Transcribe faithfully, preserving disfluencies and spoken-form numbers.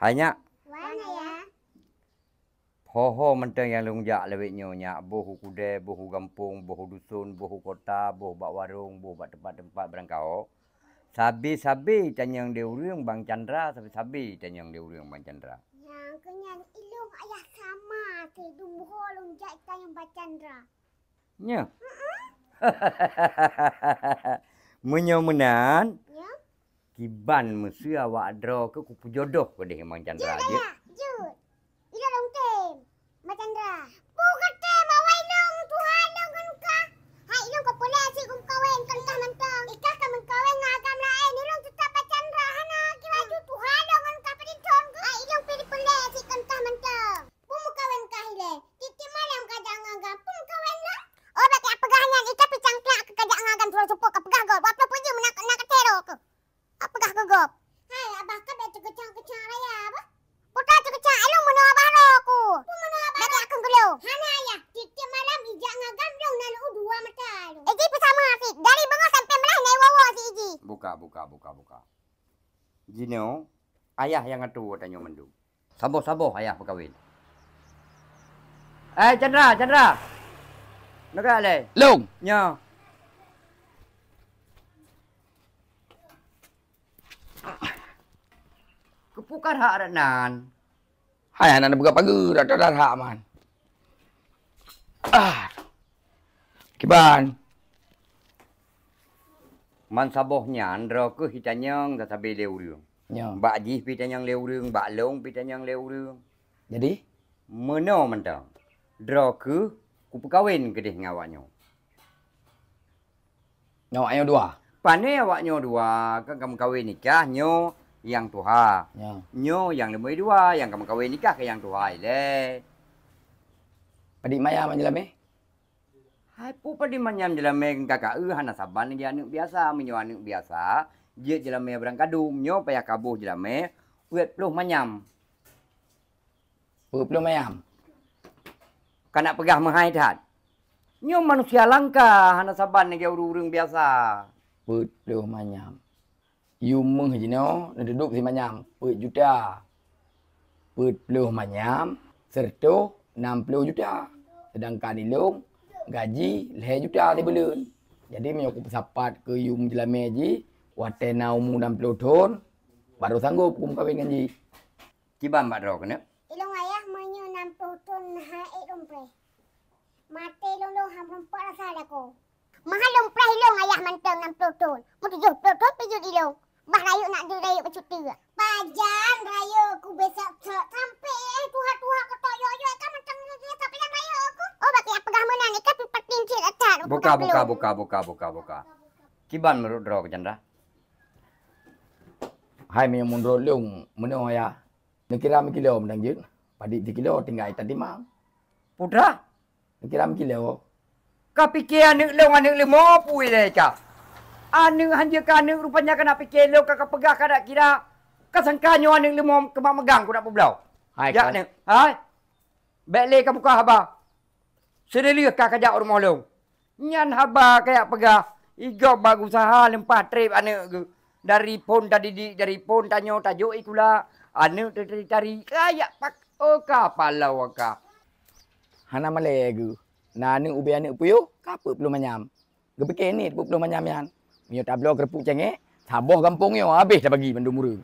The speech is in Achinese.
Hai nyak. Wan, Ayah. Ho-ho mantong nyang lôn jak lawét nyoe nyak, boh u keudè, boh u gampông, boh u duson, boh u kota, boh bak warong, boh bak teumpat-teumpat barangkaho. Sabe-sabe tanyong lé ureuëng Bang Chandra, sabe-sabe tanyong lé ureuëng Bang Chandra. Nyang keunyan ilong ayah sama, si dumho lôn jak tanyong Bang Chandra. Nyoe. Meunyoe meunan, kiban meuseu awak droe keuh kupeujodoh keudeh Bang Chandra jeuet. Jeuet. Ilong tem, Bang Chandra. Pu geutem awai long tuha long ngon kah. Hai ilong kau pulai cit kum kawen kon kah mantong. Ikah ka meukawen ngon agam laén, ilong tetap Bang Chandra hana kiwaju tuha long ngon kah peudintong. Hai ilong pilih pulai cit kon kah mantong. Pu meukawen kah ilée. Tiep-tiep malam kajak ngon agam pu meukawen lah. Oh bak peugah nyan ikah picang klak kajak ngon agam suroh supok ka peugah gob. Waploh puji meunak nak katero keuh. Peugah keu gob. Hai abah ka bèk teukeucang-keucang raya bah. Putra teukeucang ilong meunoe abah roh ku. Bèk teukeucang keu lôn. Hana ayah, tiep-tiep malam ijak ngon agam lôn na lôn dua mata lôn. Iji peusama sit dari beungoh sampai meulaih nai woe-woe sit iji. Buka, buka, buka, buka. Jinoe ayah nyang atoe tanyoe mandum. Saboh-saboh ayah peukawen. Eh Chandra, Chandra. Neugak lé. Long. Nyoe. Keupeue ka rhak nan? Hai hana neubuka pageue, rata-rata rhak man. Ah. Kiban. Man saboh nyan droe keuh itanyong sasabe lé ureuëng. Nyoe. Bak jih pih itanyong lé ureuëng, bak lôn pih itanyong lé ureuëng. Jadi? Meunoe mantong. Droe keuh kupeukawen keudeh ngon awak nyoe. Nyoe awak nyoe dua. Pane awak nyoe dua kan ka meukawen nikah, nyoe nyang tuha. Ya. Nyoe nyang leumoi dua, nyang ka meukawen nikah keu nyang tuha ilée. Padit manyam jeulamé? Hai pu padit manyam jeulamé ka ka eu hana saban lagée aneuëk biasa. Meunyoe aneuëk biasa, jeuet jeulamé barangkadum. Nyoe payah kaboh jeulamé peuet ploh manyam. Peuet ploh manyam. Ka nak peugah meuhai that. Nyoe manusia langka hana saban lagée ureuëng-ureuëng biasa. Peuet ploh manyam. Yum méuh jinoe neutudôb si manyam peuet juta. Peuet ploh manyam seureutôh nam ploh juta. Seudangkan ilong gaji lhée juta sibuleuen. Jadi meunyoe kupeusapat keu yum jeulamé jih watée na umu nam ploh thon, barô sanggob kumeukawen ngon jih. Kiban bak droe keuneuk? Ilong ayah meunyoe nam ploh thon na ék lôn preh. Maté lôn lôn han meurumpok rasa lakoe. Meuhan lôn preh ilong ayah mantong nam ploh thon. Meutujôh ploh thon pih jeuet ilong. Bah rayeuk nak jeuet rayeuk bacut teuk. Pajan rayeuk ku besok sok sampai eh tuha-tuha keutok yok-yok ka mantong lagi sampai yang rayeuk aku. Oh bak jak peugah meunan ikan pih patin cit atat. Buka, buka, buka, buka, buka, buka. Kiban meunurot droe keu Chandra? Hai meunyoe meunurot lôn meunoe ayah. Neukira meukilo meudang jeuet, padit sikilo tinggai tatimang. Putra? Neukira meukilo. Ka pike aneuëk lôn aneuëk leumo pui lé ka. Aneuëk hanjeuet ka aneuëk rupanya ka na pike lôn ka, ka peugah ka dak kira. Ka sangka nyoe aneuëk leumo keumat meugang ku nak peubloe. Hai, jak ka- aneuëk. Hai. Bék lé ka buka haba. Seudeh lheueh ka kajak u rumoh lôn. Nyan haba kajak peugah, i gob bak geusaha leumpah treb aneuëk geuh. Dari phon tadidik, dari phon tanyoe tajok i kula, aneuëk teutari-tari, kajak pak, oh ka palau ka. Hana malée geuh, na aneuëk ubé aneuëk puyoh, ka peuet ploh manyam. Geupike niet peuet ploh manyam nyan. Meunyoe tabloe keureupuk cengek, saboh gampông nyoe habéh tabagi mandum ureuëng.